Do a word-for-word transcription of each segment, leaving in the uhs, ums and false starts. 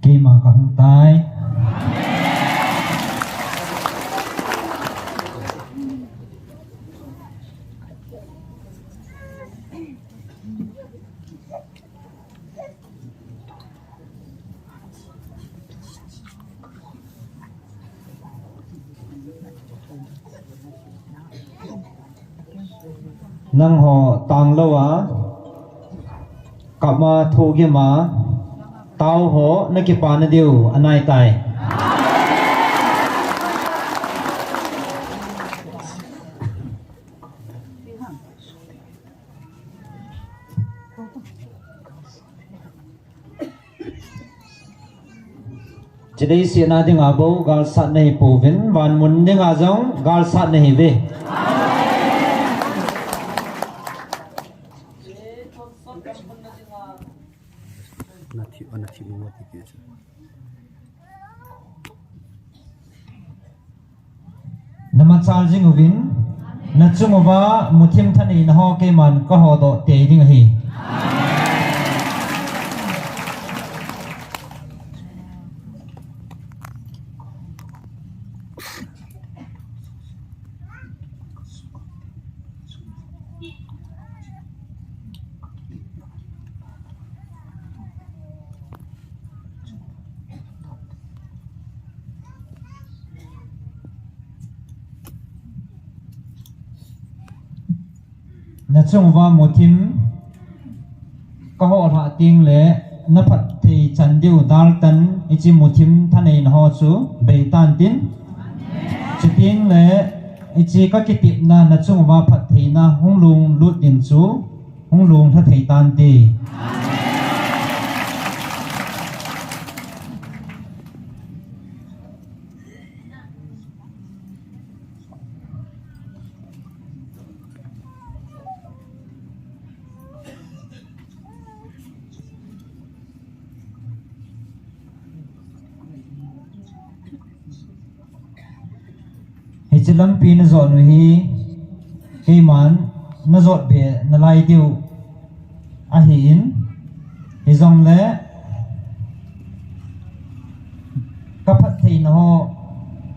Keima kahung tai. Nangho tanglou a, kap ma thogim a, tao ho nakipana diu anai tai. Chilei sihna dinga bou galsat nahi pouvin, vanmun dinga jong galsat nahiuve. Namachal jing uvin, nachung uva muthim thaneina ho keiman kahodoh tei ding ahi. Nachung uva muthim kahoh lhah teng le, naphatthei chan diu daltan hiche muthim thaneina ho chu beitan tin. Chuteng le hiche kakitepna nachung uva phattheina hung lunglut ding chu hung lunglha thei tante. Hiche lampi najot u hi, keiman najot be nalai diu ahin, hijongle kaphattheina ho,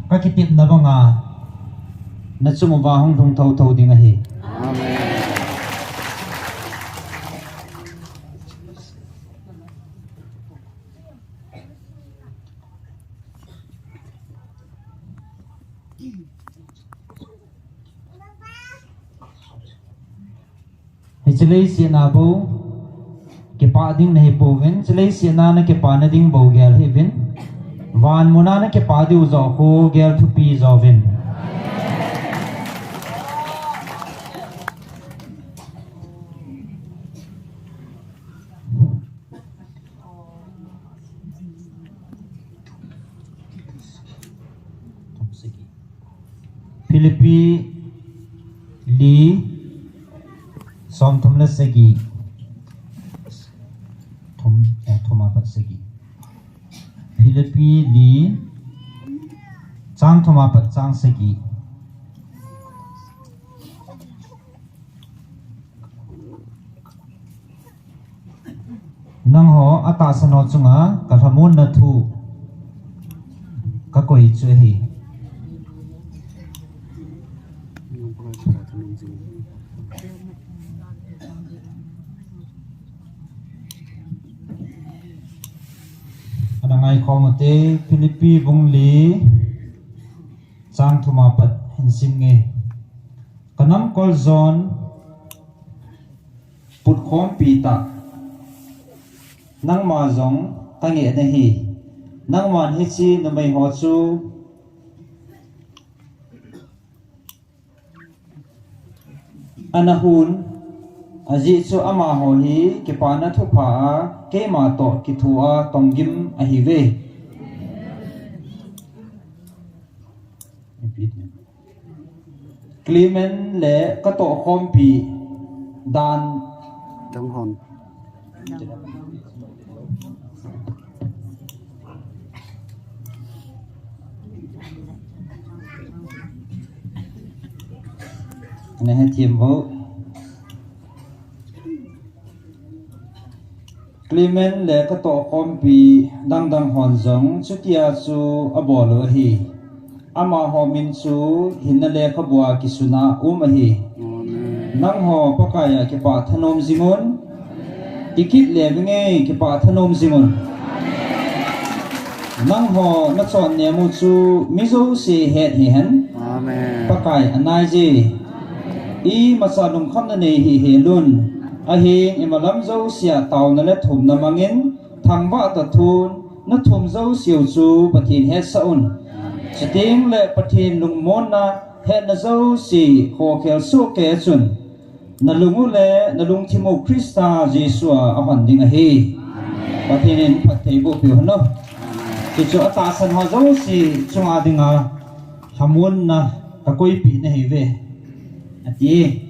kakitepna banga nachung uva hung lhung thotho ding ahi. Amen. Hiche leiset na bou kipah ding nahi pouvin, hiche leiset na nakipana ding bou gel hih uvin. Van muna nakipah diu joh khu gel thupi jo uvin. Philippi li, som thum le sagi. Thum, eh, thum apat sagi. Philippi li, chang thum apat chang sagi. Nangho atahsan ho chunga kalhamonna thu kakoi chu ahi. Ana ngaikhom ute, Philippi bung li, chang thum apat hin sim nge. Kanam kol jon putkhompi tah, nangma jong kangeh nahi. Nangman hiche numei ho chu ana hon, ajeh chu amaho hi kipana thupha a keima toh kithoa tonggim ahiuve. Clement le katohkhompi dan. Dang hon. Ana hethem bou. Clement le katohkhompi dangdang hon jong chutia chu abol u ahi. Amaho min chu hinna lekhabua kisuna um ahi. Amen. Nangho Pakaiya kipah thanom jingun. Ikit le vinge kipah thanom jingun. Nangho nachon nemu chu mi jouse het hihen. Amen. Pakai anai je. Imacha lungkhamna nei hihelun. Ahin imalam jousea taona le thumna mangin thangvah ta thun, nathum jouseu chu Pathen hetsah un. Chuteng le Pathen lungmonna hetna jouse khokhel sohkei chun, nalung u le nalungthim u Christa Jesu a ahon ding ahi. Pathen in phatthei boh peh u hen. Chuchu atahsan ho jouse chunga dinga lhamonna kakoipeh nahiuve. Ati.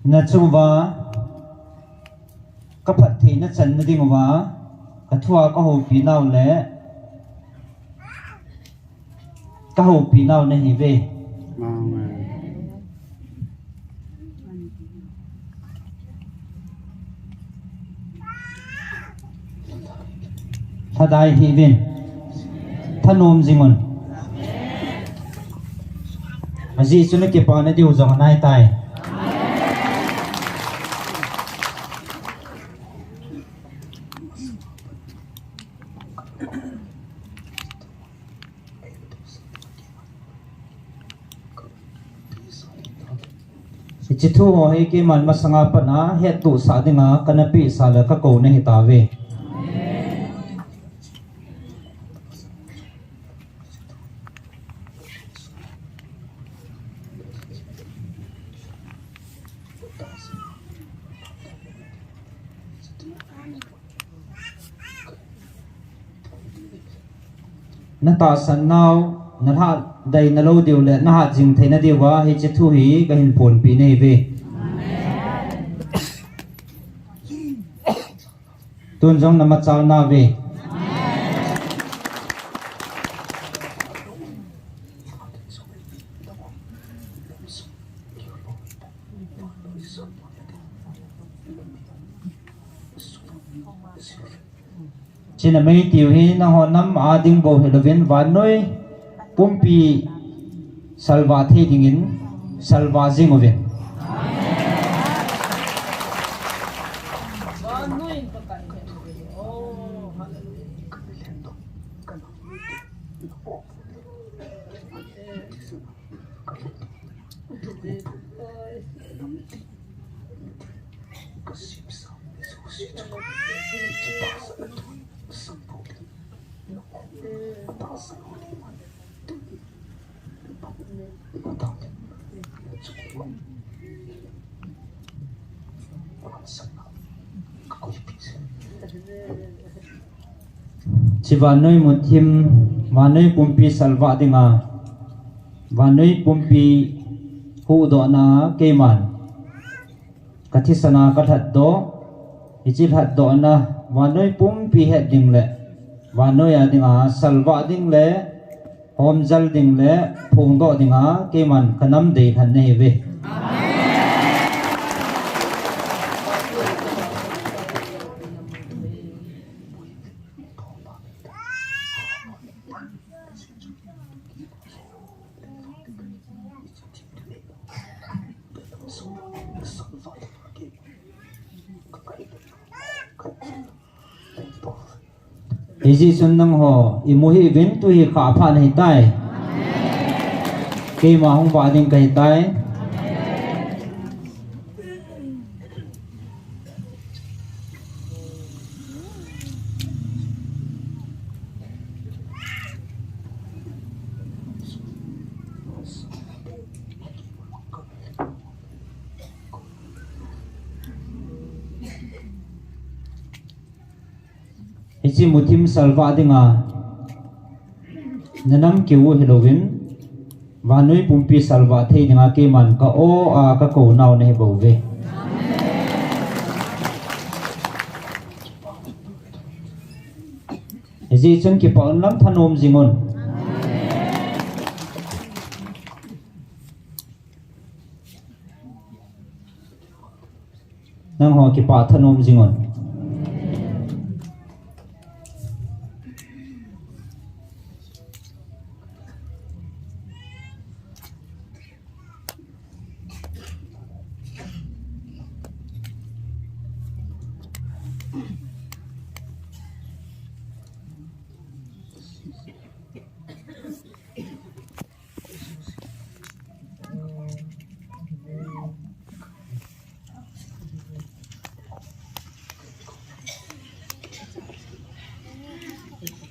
Nachung uva kaphattheina channa ding uva kathua kahoupi nau le kahoupi nau nahiuve. Amen. Lhadai hih uvin. Thanom jingun. Ajeh chu nakipana diu jong anaitai. Hiche thu ho hi keiman masanga pat a hettohsah dinga kana pehsa le kakouna hitauve. Natahsan nau, nalhahdei nalou diu le nahat jing theina diuva hiche thu hi kahin phonpeh nahiuve. Tun jong namachal nauve. Chuna mei tiu hi nangho nam a ding bou hilouvin vannoi pumpi salvah thei dingin salvah jing uvin. Hiche vannoi muthim, vannoi pumpi salvah dinga, vannoi pumpi huhdohna keiman kathisana kalhatdoh, hiche lhatdohna vannoi pumpi het ding le vannoi a dinga salvah ding le homjal ding le phongdoh dinga keiman kanam dei lhon nahiuve. Hijeh chun nangho imu hih uvin, tu hi khah phat nahitai. Keima hung vah ding kahitai. Hiche muthim salvah dinga, na nam keu hilouvin, vannoi pumpi salvah thei dinga keiman ka o a ka kou nau nahi bouve. Hijeh chun kipah un lang thanom jing un. Nangho kipah thanom jing un.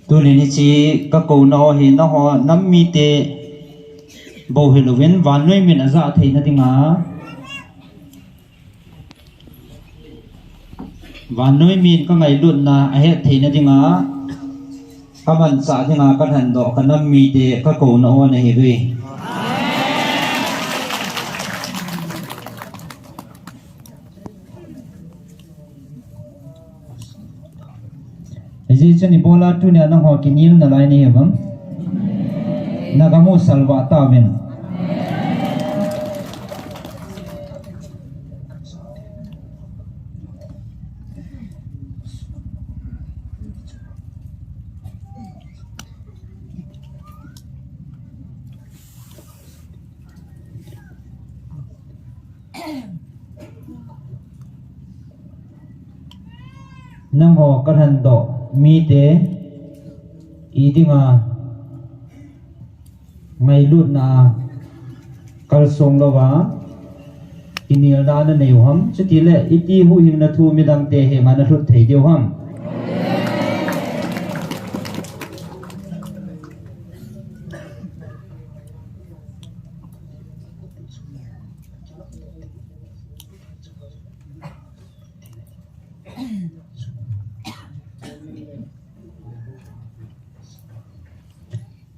Tunin hiche ka kouna u hi nangho nam mite bou hilouvin, vannoi min ajah theina dinga, vannoi min ka ngailutna ahet theina dinga, ka manchah dinga ka lhendoh ka nam mite ka kouna u nahiuve. Hijeh chun ibola tunia nangho kinel nalai nahiuvem? Nagamu salvah tauvin. Nangho ka lhendoh mite, i dinga ngailutna kalsong louva kinelna nanei u ham? Chutile iti huhhingna thu midangte henga nalhut thei diu ham?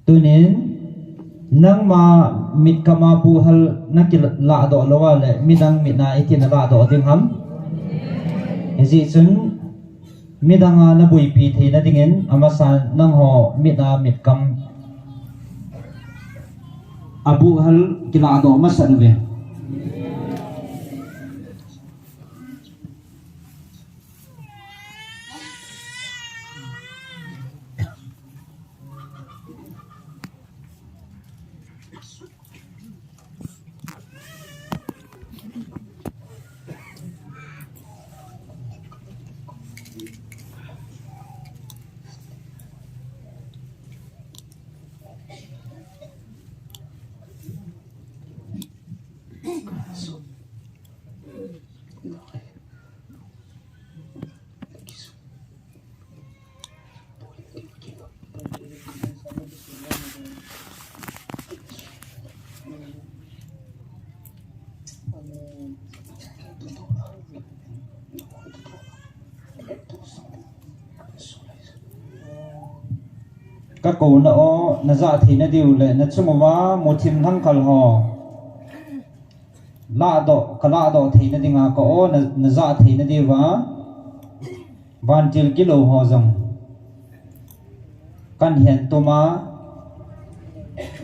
Tunin, nangma mitkam a buhal nakiladoh louva le, midang mit a iti naladoh ding ham? Hijeh chun, midang a nabuipi theina dingin, amasa nangho mit a mitkam a buhal kiladoh masat uve. Ka kouna u najah theina diu le, nachung uva muthim lhangkhal ho lahdoh, kaladoh theina dinga ka o na, najah theina diuva, vantil gilou ho jong kahin tuma,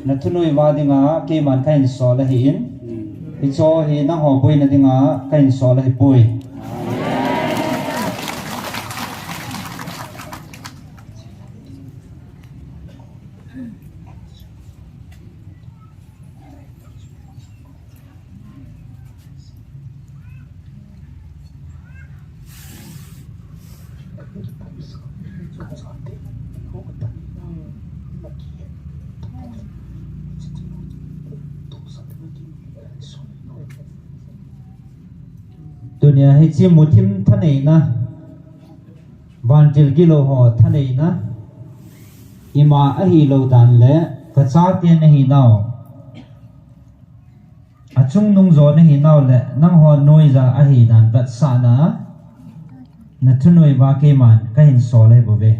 nathunoi uva dinga keiman kahin sol ahin, hicho hi nangho boina dinga kahin sol ahipoi. Tunia hiche muthim thaneina, vantil gilou ho thaneina, ima ahilou dan le, kachate nahinau, achungnung jo nahinau le, nangho noija ahi dan vetsahna, nathunoi uva keiman kahin sol ahibouve.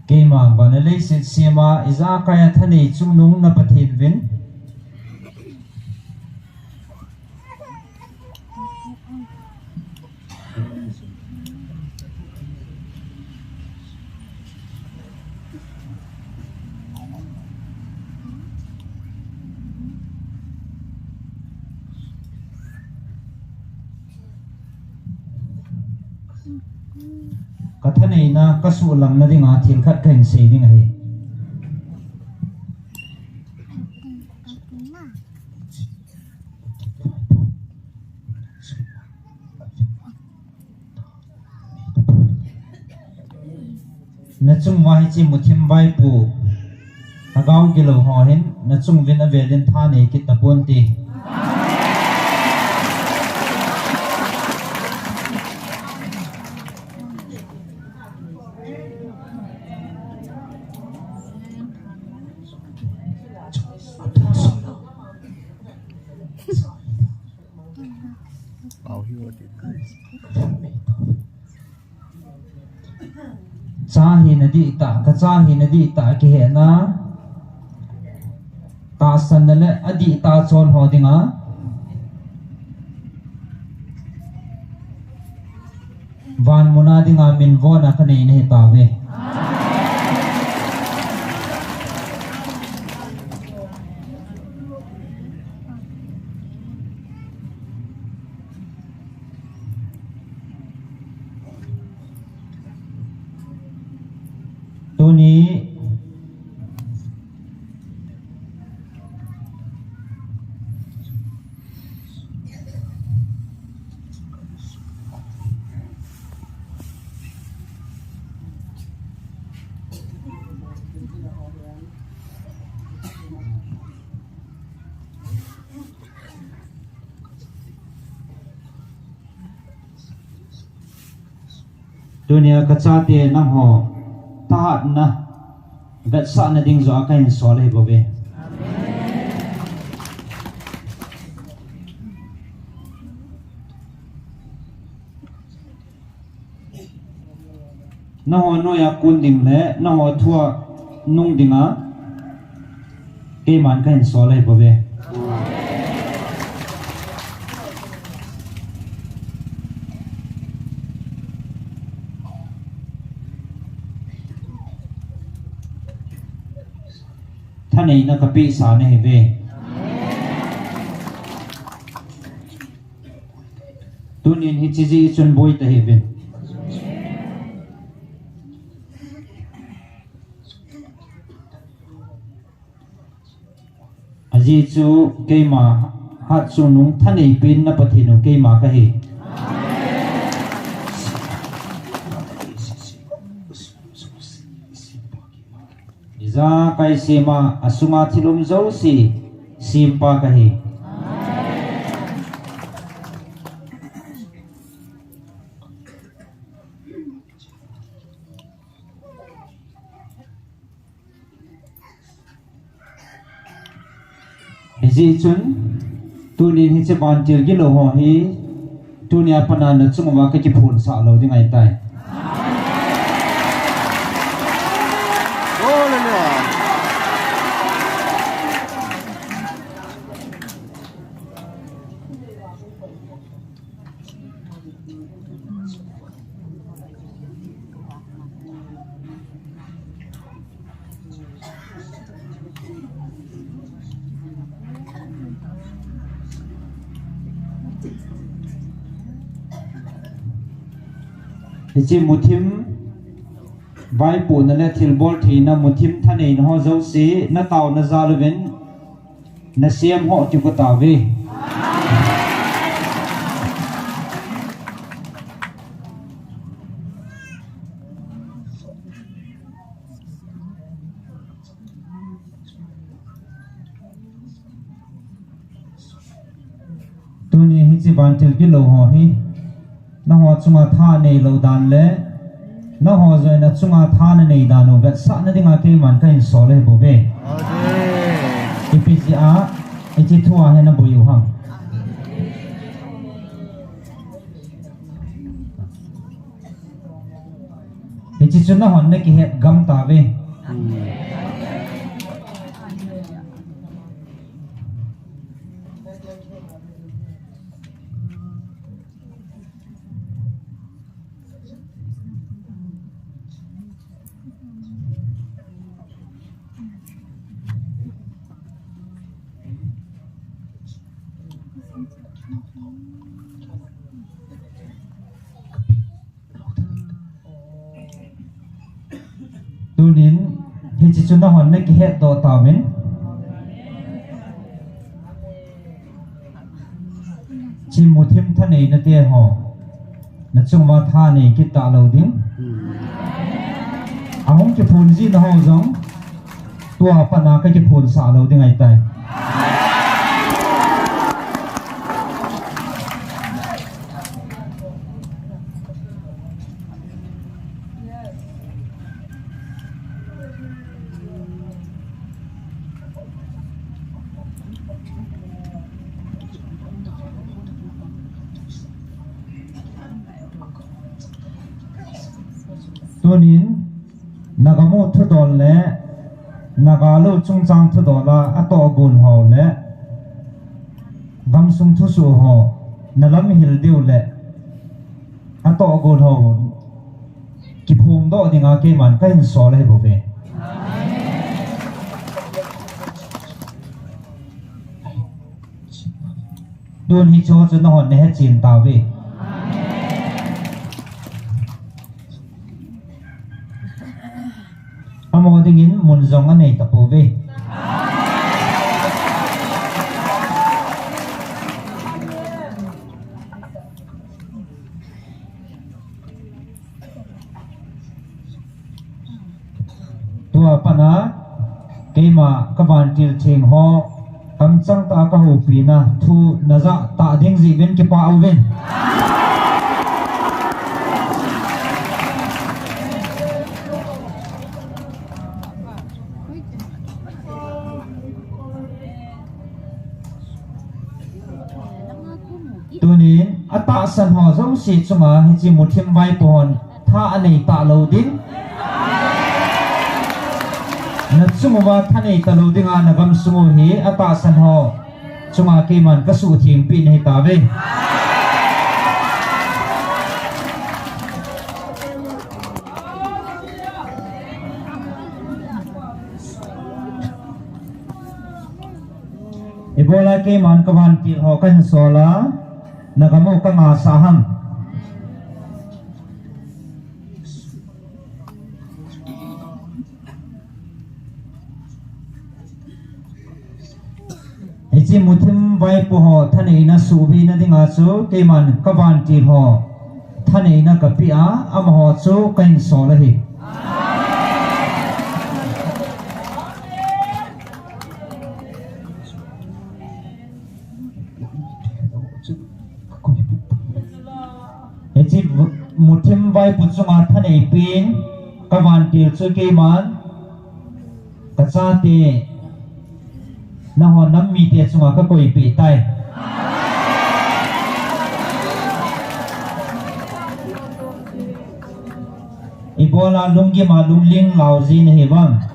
Keima vana leiset sema ijakai a thanei chungnung na Pathen uvin. Ka thaneina ka suhlangna dinga thil khat kahin sei ding ahi. Na chung uva hiche muthim vaipo, lhagao gilou ho hin na chung uvin avelin thanei kit tapon te. Cha hina dihtah, ka cha hina dihtah kihena. Tahsanna le adihtah chon ho dinga van muna dinga min vona ka nei nahi tauve. Tuni Tunia ka chate nangho thahatna vetsahna ding joh a kahin sol ahi bouve. Nangho noiya kun ding le nangho thua nung dinga keiman kahin sol ahi bouve. Thaneina kapeh sa nahiuve. Tunin hiche jeh chun boi tahih uvin. Ajeh chu keima hatchungnung thaneipen na Pathen u keima kahi. Ijakai sema asunga thil um jouse sempa kahi. Hijeh chun, tunin hiche vantil gilou ho hi, tunia pat a nachung uva kakiphonsah lou ding ahitai. Hiche muthim vaipohna le thilbol theina muthim thaneina ho jouse, nataona jal uvin, nasem ho kigo tauve. Hiche vantil kilou ho hi, nangho chunga tha neilou dan le, nangho joh in nachunga tha nanei dan u vetsahna dinga keiman kahin sol ahi bouve. Ipi jeh a hiche thu a hi naboi u ham? Hiche chu nahon nakihet gam tauve. Tunin, hiche chu nahon nakihet doh tauvin. Hiche muthim thaneina te ho, nachung uva thanei kit talou ding. Ahung kiphun jing ho jong, tua pat a kakiphun sah lou ding ahitai. Tunin, nagamu thudol le, nagalou chungchang thudol a, atohgon ho le, gamsung thusoh ho, nalamhil diu le, atohgon ho, kiphongdoh dinga keiman kahin sol ahi bouve. Tun hicheho chu nahon nahechen tauve. Amaho dingin mun jong anei tapouve. Tua pat a, keima kavantil theng ho, kamchang tah a kahoupina thu najah tah ding jeh uvin kipah uvin. Tunin, atahsan ho jouse chunga hiche muthim vaipo hon tha anei talou ding. Nachung uva thanei talou dinga nagamsung u hi atahsan ho chunga keiman kasuhthengpeh nahi tauve. Ibola keiman kavantil ho kahin sol a, nagam u kangasah ham? Hiche muthim vaipo ho thaneina suhbena dinga chu keiman kavantil ho thaneina kapeh a, amaho chu kahin sol ahi. Hiche muthim vaipo chunga thaneipen, kavantil chu keiman, kachate, nangho nam mite chunga kakoipeh tai. Ibola lunggim a lungling lau ji nahiuvem?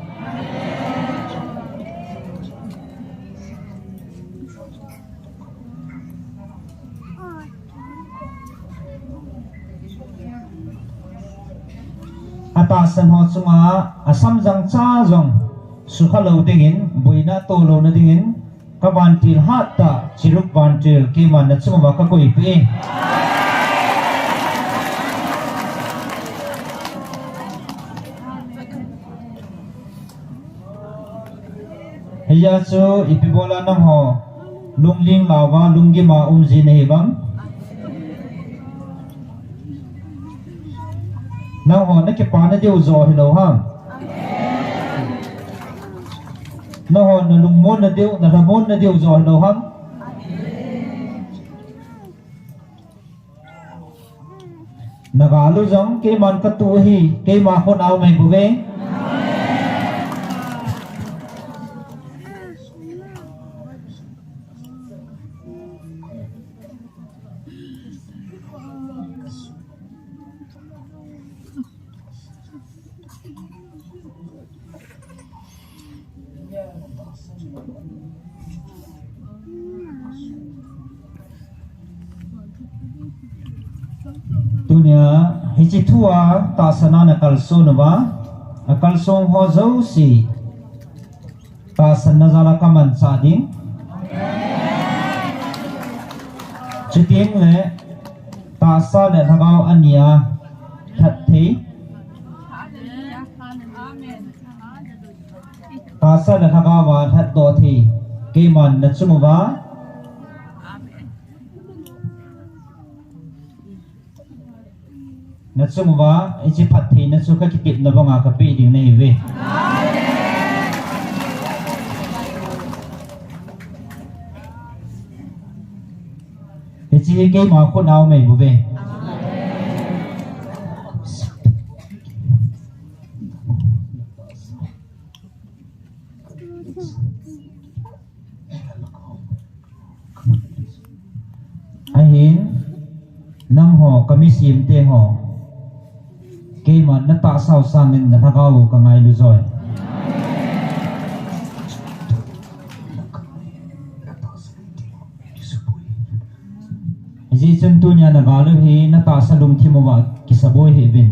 Atahsan ho chunga asamjang cha jong sukha lou dingin, boina toh louna dingin, kavantil hattah, Chiruk vantil, keiman nachung uva kakoipeh e. Hijeh chun ipi bola nangho lungling lauva lunggim a um ji nahiuvem? Nangho nakipana diu joh hilou ham? Nangho nalungmonna diu, nalhamonna diu joh hilou ham? Naga lu jong keiman katu hi, keima khut a um ahi bouve. Tunia hiche thu a tahsan a nakalson uva, akalson ho jouse tahsanna jal a kamanchah ding. Chuteng le tahsa le lhagao ani a lhat thei. Tahsa le lhagao a lhatdoh thei. Keiman nachung uva, nachung uva hiche phattheina chu kakitepna banga kapeh ding nahiuve. Hiche hi keima khut a um ahi bouve. Ahin, nangho, kamisemte ho, keima natahsau sangin nalhagao kangailu joi. Hijeh chun tunia naga lu hi natahsa lungthim uva kisaboi hih uvin.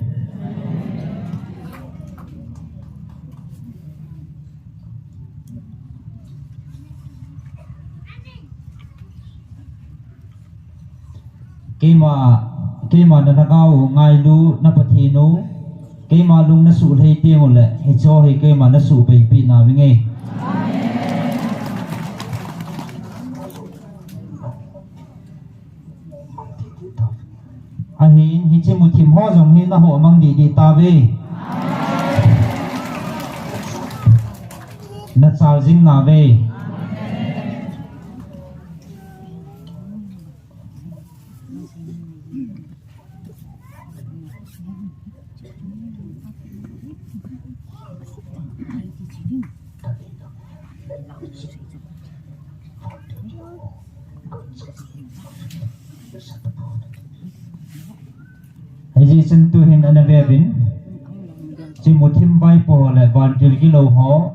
Keima, keima nalhagao ngailu na Pathen u, keima lung nasuh lhei teng uleh, hicheho hi keima nasuh beipeh nauvinge. Ahin, hiche muthim ho jong hi nahoh mang didi tauve. Nachal jing nauve. Hijeh chun tuhin ana veuvin, hiche muthim vaipo le vantil gilou ho,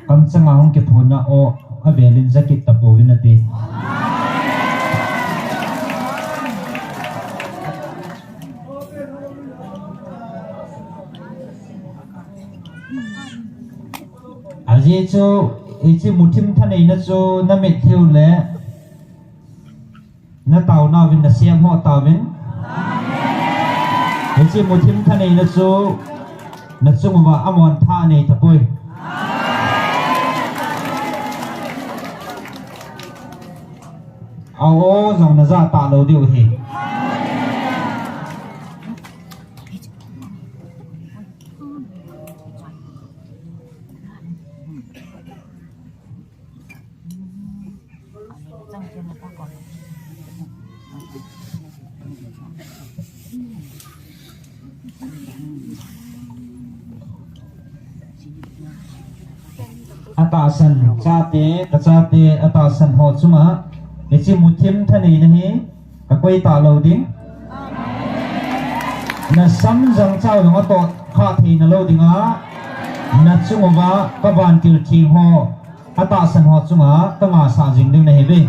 kamchanga hung kiphonna o avelin jakit tapouvin ati. Ajeh chu, hiche muthim thaneina chu namit theiu le, nataonauvin nasem ho tauvin. Hiche muthim thaneina chu nachung uva amontha anei tapoi. A-o jong naja talou diu ahi. Atahsan chate, kachate, atahsan ho chunga hiche muthim thaneina hi kakoi talou ding. Nasam jangchao jong atoh kha theina lou dinga, nachung uva kavantil theng ho, atahsan ho chunga kangasah jing ding nahiuve.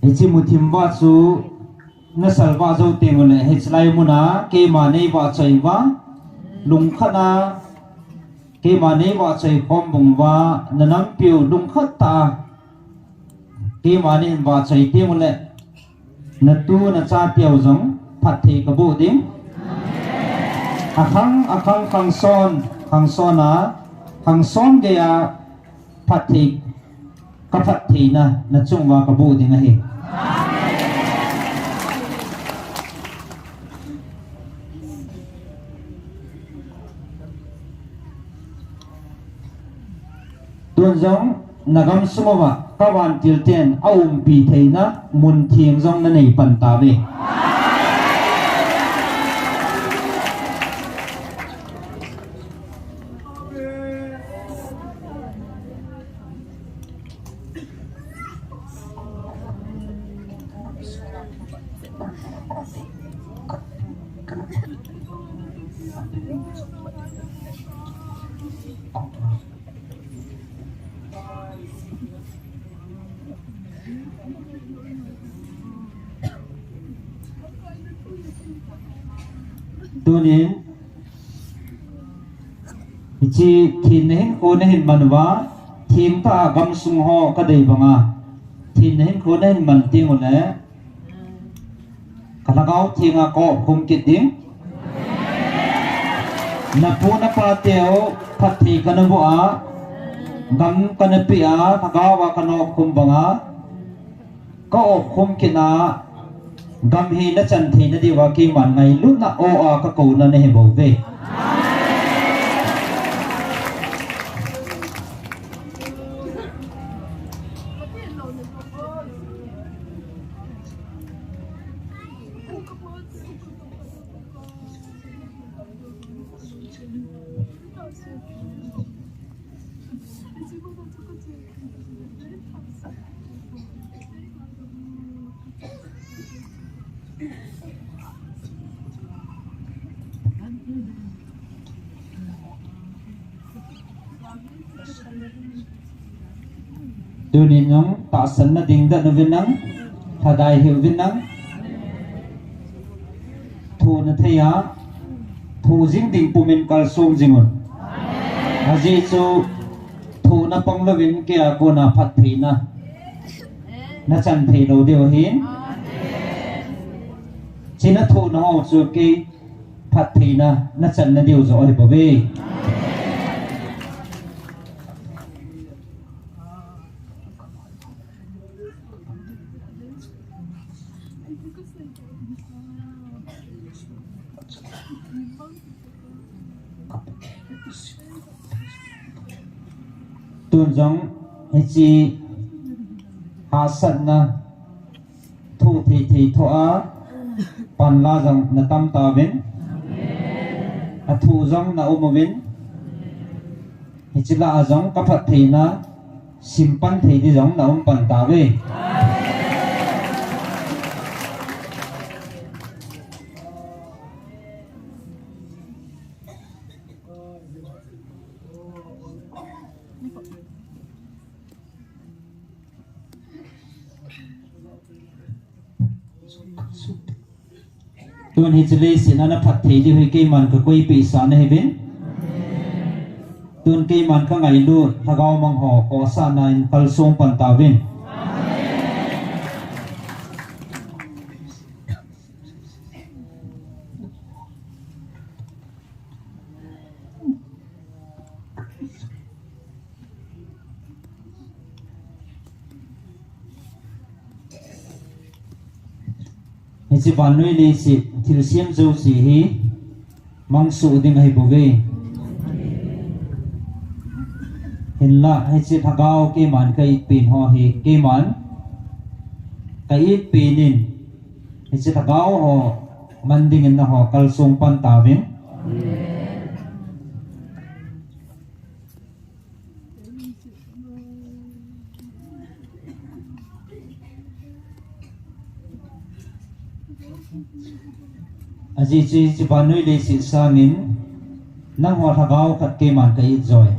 Hiche muthim vah chu nasal vah jou teng uleh, hichelai muna keima neivahchoi uva, lungkhat a keima neivahchoi khom bung uva, nanampiu lungkhat tah a Keima nahin vahchoi teng uleh, natu nachateu jong phatthei kaboh ding. Akhang, akhang, khangson, khangson a, khangson geiya phatthei, kaphattheina nachung uva kaboh ding ahi. Tun jong nagamsung uva kavantil ten aumpi theina mun theng jong nanei pan tauve. Tunin, hiche thenna hinkho nahin man uva, thengtah a gamsung ho kadei banga, thenna hinkho nahin man teng uleh, ka lhagao thenga kaopkhum kit ding. Napu napateu phatthei kana boh a, gam kana peh a, lhagao a kana opkhum banga, kaopkhum kit a, gam hi nachan theina diuva keiman ngailutna o a kakouna nahi bouve. Tunin jong tahsanna ding dan uvin lang, lhadai hih uvin lang. Thohna thei a, thoh jing ding pumin kalsong jing un. Ajeh chu thohna pang louvin keia kona phattheina nachan thei lou diu ahin. Hiche nathohna ho chu kei phattheina nachanna diu joh ahi bouve. Tun jong hiche hahsatna thoh thei thei thoh a, panla jong natam tauvin, athoh jong naum uvin, hiche lah a jong kaphattheina simpan thei ding jong naum pan tauve. Tun hiche leiset a naphatthei diu hi keiman kakoipeh sah nahiuvin. Tun keiman kangailut lhagao mang ho kosahna in kalsong pan tauvin. Hiche vannoi leiset thilsem jouse hi mangsoh ding ahi bouve. Hinla hiche lhagao keiman ka-it pen ho hi keiman ka-it pen in, hiche lhagao ho man dingin nangho kalsong pan tauvin. Ajeh chu hiche vannoi leiset sangin nangho lhagao khat keiman ka-it joi.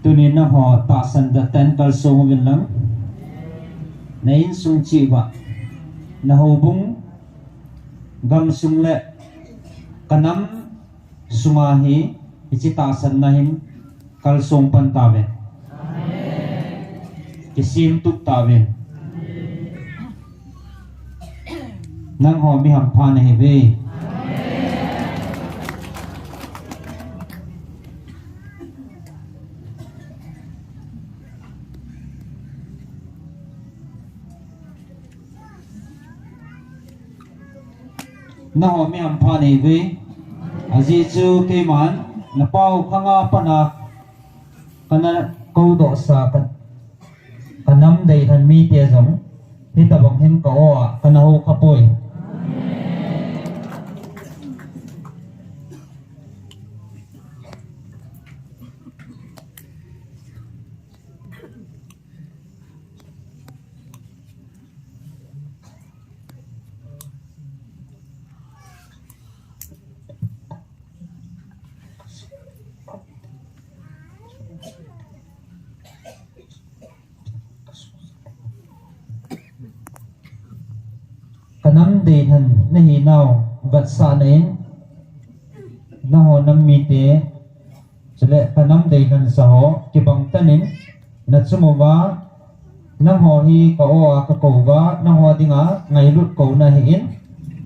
Tuni nangho tahsan da ten kalsong uvin lang. Na insung cheh uva, na houbung gamsung le ka nam sunga hi, hiche tahsanna hin kalsong pan tauve. Kisem tup tauve. Nangho mi hampha nahiuve. Nangho mi hampha nahiuve. Ajeh chu keiman na pao khanga pat a kana koudoh sa ka, ka nam deilhen mite jong hitabang hin ka o a kana hou kha poi. Ka nam deilhen nahinau vetsahna in, nangho nam mite, chule ka nam deilhen sa ho kibang tan in, na chung uva, nangho hi ka o a ka kou uva, nangho dinga ngailut kouna ahin,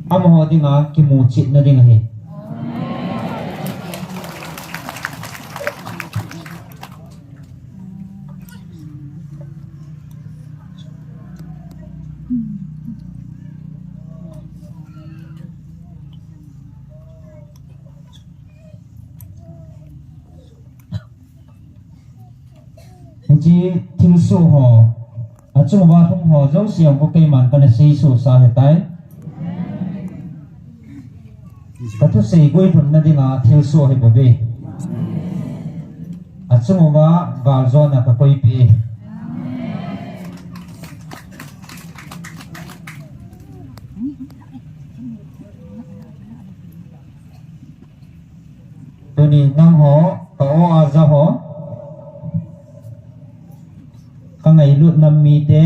amaho dinga kimuchetna ding ahi. Hiche thilsoh ho, achung uva lhung ho jouse jong keiman kana seisoh sa ahitai. Ka thusei guilhunna dinga thilsoh ahibouve. Achung uva galjona ka koipeh e. Tuni nangho, ka o a ja ho, ka ngailut nam mite,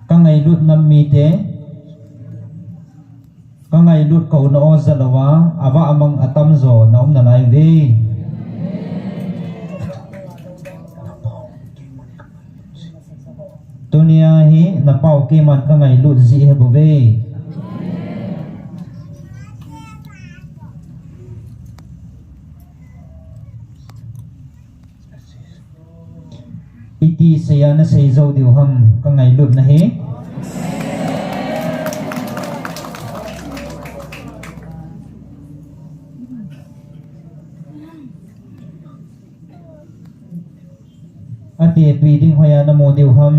ka ngailut nam mite, ka ngailut kouna o ja louva, avah amang atamjo na um nalai uve. Tunia hi na pao keiman ka ngailut jeh ahibouve. Iti sei a na sei jou diu ham ka ngailutna hi. Atepi ding hoiya na mu diu ham.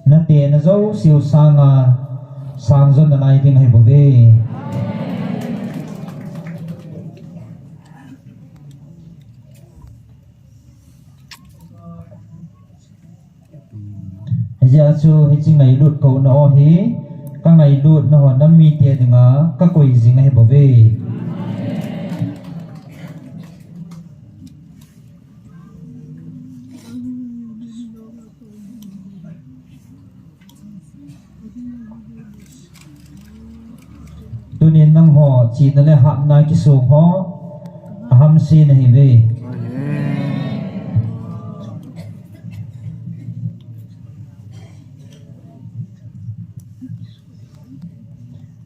Na tena jouseu sanga sang jo nalai ding ahibouve. Hijeh a chu hiche ngailut kouna o hi ka ngailut nangho nam mite dinga ka koi jing ahibouve. Tunin nangho chihna le hatna kisong ho ahamse nahiuve.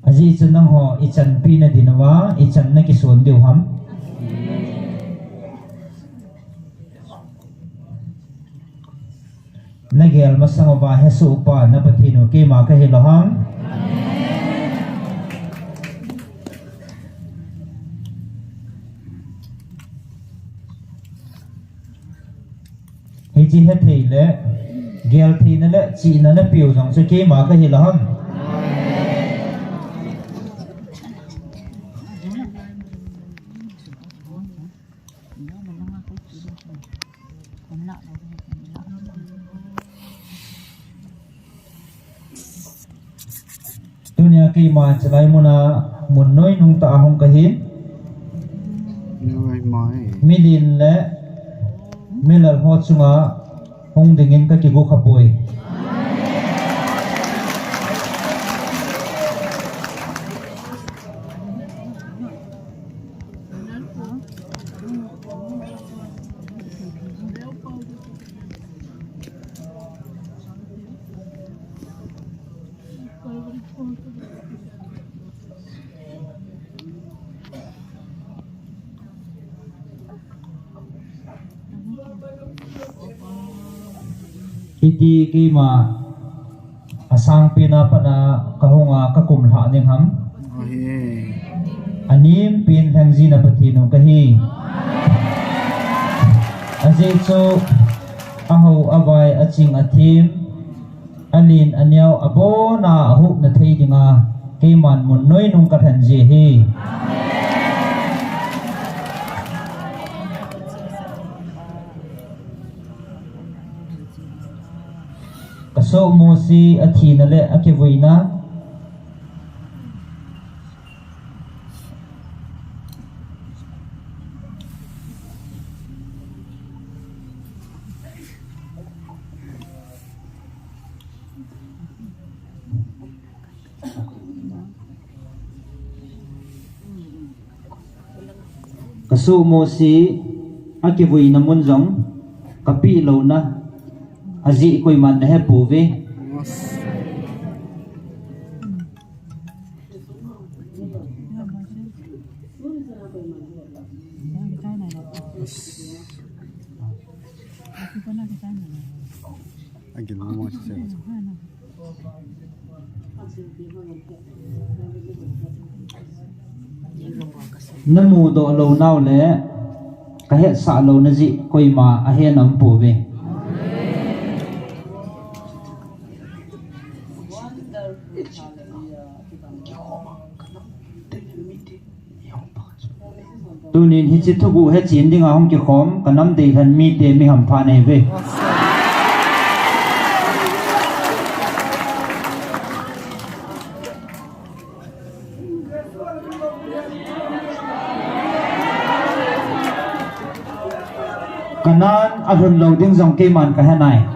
Ajeh chu nangho ichanpi nadin uva ichan nakisun diu ham? Nagel masang uva hesoh pa na Pathen u keima kahi lou ham? Hiche hethei le geltheina le chihna napeu jong chu keima kahi lou ham? Keima chilai muna mun noi nung ta ahung kahi. Noi mai. Milen le milal ho chunga hung dingin kakigu khapoi. Hiti keima asangpen a pat a kahung a kakum lhah ding ham? Ahi. Anempin lhengji na Pathen u kahi. Ajeh chu ahao avai aching athem, alen aneo abon a ahupna thei dinga keiman mun noi nung kalhen ji ahi. Kasoh Mosi athina le akivuina. Kasoh Mosi akivuina mun jong kapeh louna ajeh koiman nahepouve. Namudoh lounau le kahetsah louna jeh koima ahen aumpouve. Tunin hiche thuguh hechen dinga hung kikhom kanam deilhen mite mi hampha nahiuve. Kanan alhun lou ding jong keiman kahenai.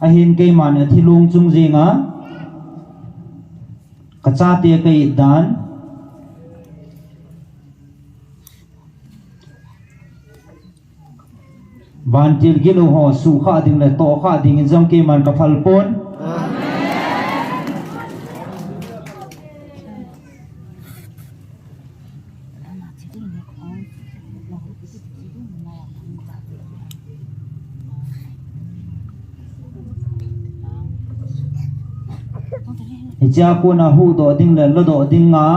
Ahin keiman athilong chung jenga kachate ka-it dan, vantil gilou ho suhkhah ding le tohkhah dingin jong keiman kaphal pon. Hichea kona huhdoh ding le lodoh dinga,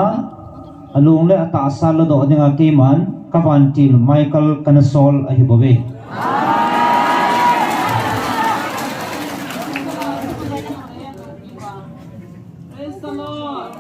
along le atahsa lodoh dinga keiman kavantil Michael kana sol ahibouve. Praise the Lord.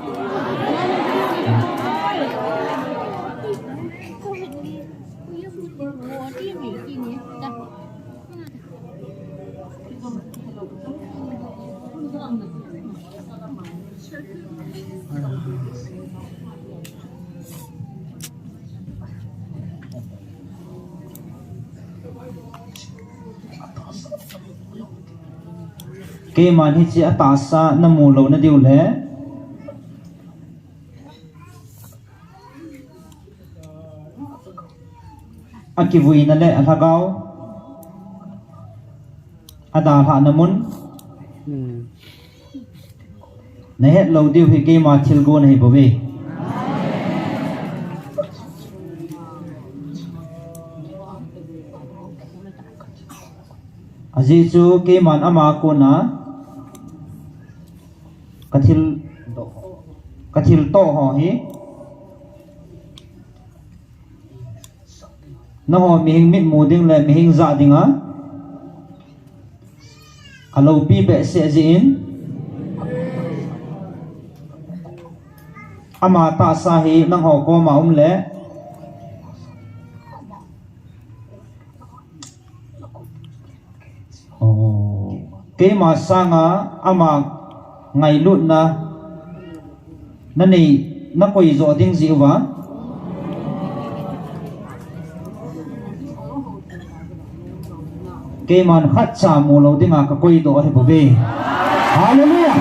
Keiman hiche atahsa namu louna diu le akivuina le alhagao adalhahna mun. Hmm. Nahet lou diu hi keima thilgon ahibouve. Ajeh chu keiman ama kona kathil, kathil toh ho hi nangho mihing mitmu ding le mihing jah dinga aloupi behseh jeh in, ama tahsa hi nangho koma um le Keima sanga ama ngailutna nanei, nakoi jo ding jeh uva, keiman khatcha mu lou dinga kakoi doh ahi bouve. Hallelujah.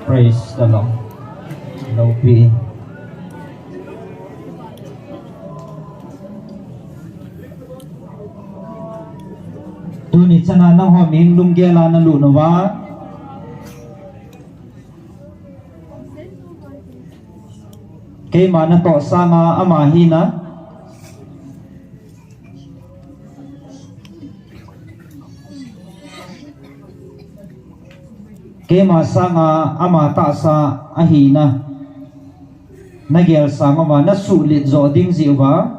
Praise the Lord. Loupi. Tuni chana nangho mihing lunggel a nalut uva, keima natoh sanga ama hina, keima sanga ama tahsa ahina nagel sang uva, nasuhlet jo ding jeh uva,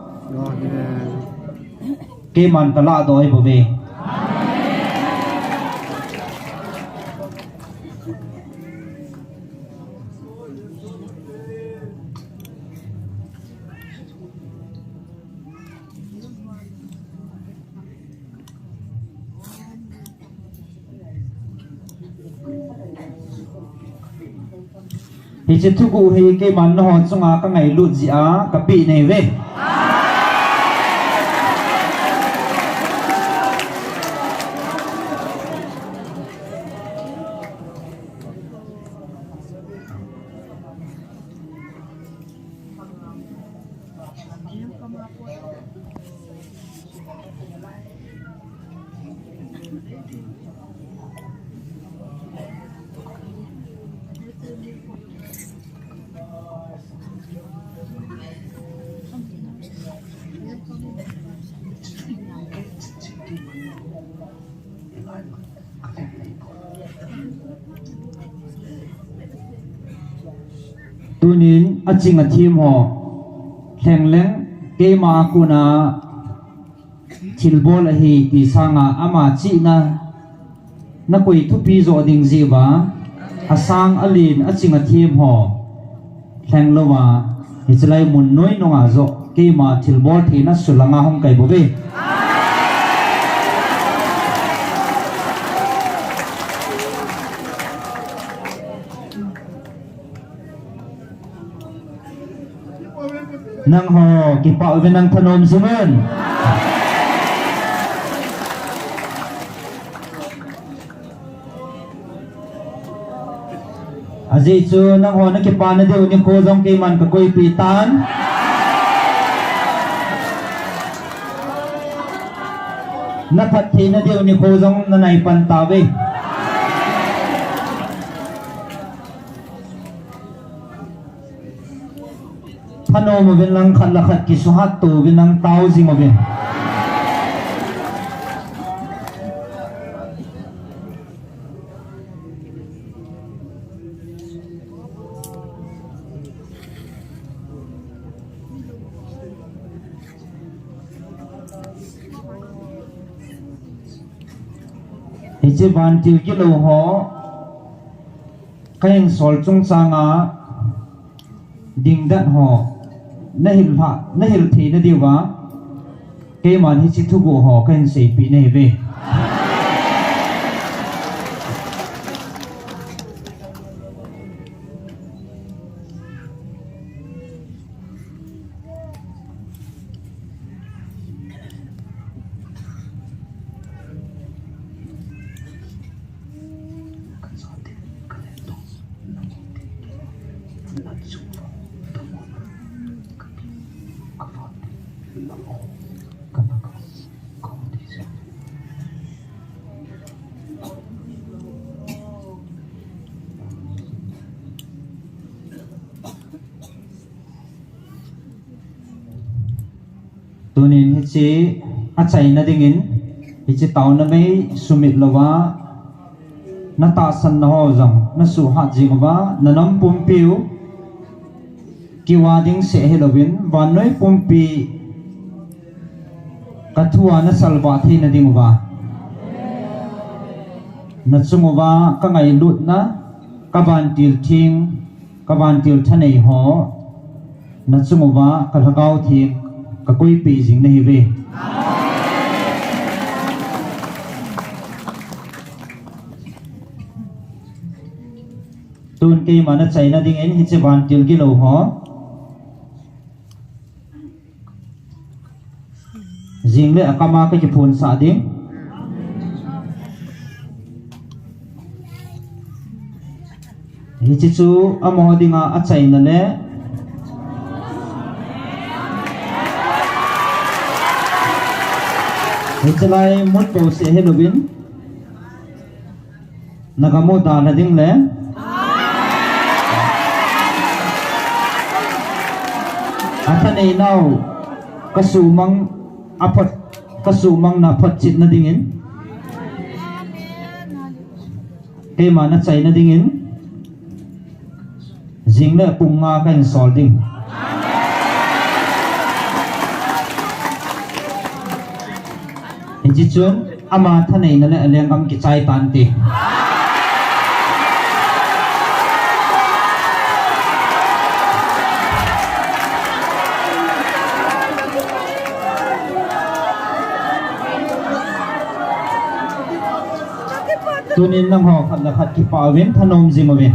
keiman kalah doh ahi bouve. Hiche thuguh hi keiman nangho chunga kangailut jeh a kapeh nahiuve. Tunin aching athem ho lheng leng, keima a kona thilbol ahi ti sanga ama chihna nakoi thupi jo ding jeh uva, asang alen aching athem ho lheng louva, hiche lai mun noi nunga joh keima thilbol theina sulanga hung kai bouve. Nangho kipah uve, nang thanom jing un. Ajeh chu nangho nakipana diu nikho jong keiman kakoipeh tan. Naphattheina diu nikho jong nanai pan tauve. Thanom uvin lang, khat le khat kisuhat to uvin lang, tao jing uvin. Hiche vantil kilou ho kahin sol chungchanga dingdat ho nahil lha, nahil theina diuva, keiman hiche thuguh ho kahin seipeh nahiuve. Tunin hiche achaina dingin, hiche taona mei sumit louva, natahsanna ho jong nasuhhat jing uva, nanam pumpiu kiva ding seh hilouvin, vannoi pumpi kathua nasalvah theina diuva, nachung uva kangailutna, kavantil theng, kavantil thanei ho, nachung uva kalhagao theng Ka koipeh jing nahiuve. Tun keima nachaina dingin hiche vantil gilou ho. Jing le akam a kakiphonsah ding. Hiche chu amaho dinga achaina le. Hiche lai mut pouseh hilouvin. Nagamu dalha ding le. Athaneinau kasumang aphot, kasumangna photchetna dingin. Keima nachaina dingin. Jing le pung nga kahin sol ding. Hiche chun ama thaneina le alenggam kichai tante. Tunin nangho khat le khat kipah uvin thanom jing uvin.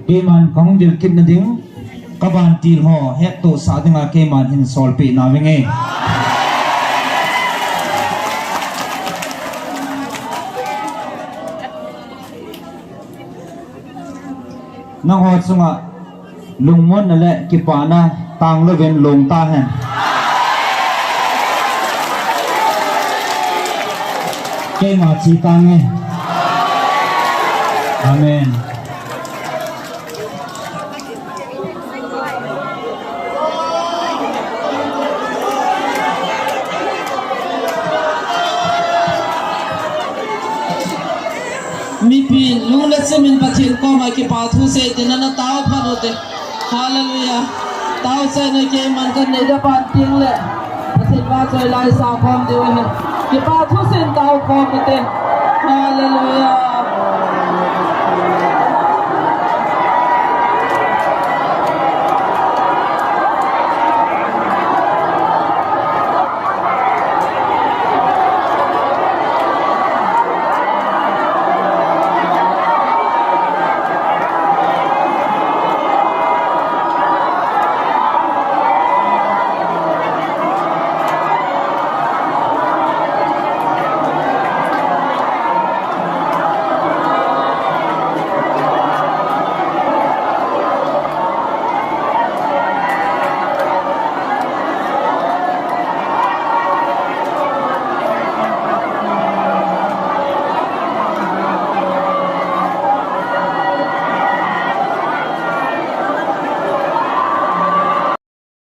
Keiman kahung vil kitna ding, kavantil ho hettohsah dinga keiman hin solpeh nauving e. Nangho chunga lungmonna le kipana tanglouvin long tahen. Keima che tange. Amen. Mipi lung le chimin Pathen koma kipa thu sei tina natao phat ute. Hallelujah. Taochaina keiman kanei da ban teng le Pathen vahchoi la isah khom diu ahi. Kipa thusim tao khom ute. Hallelujah.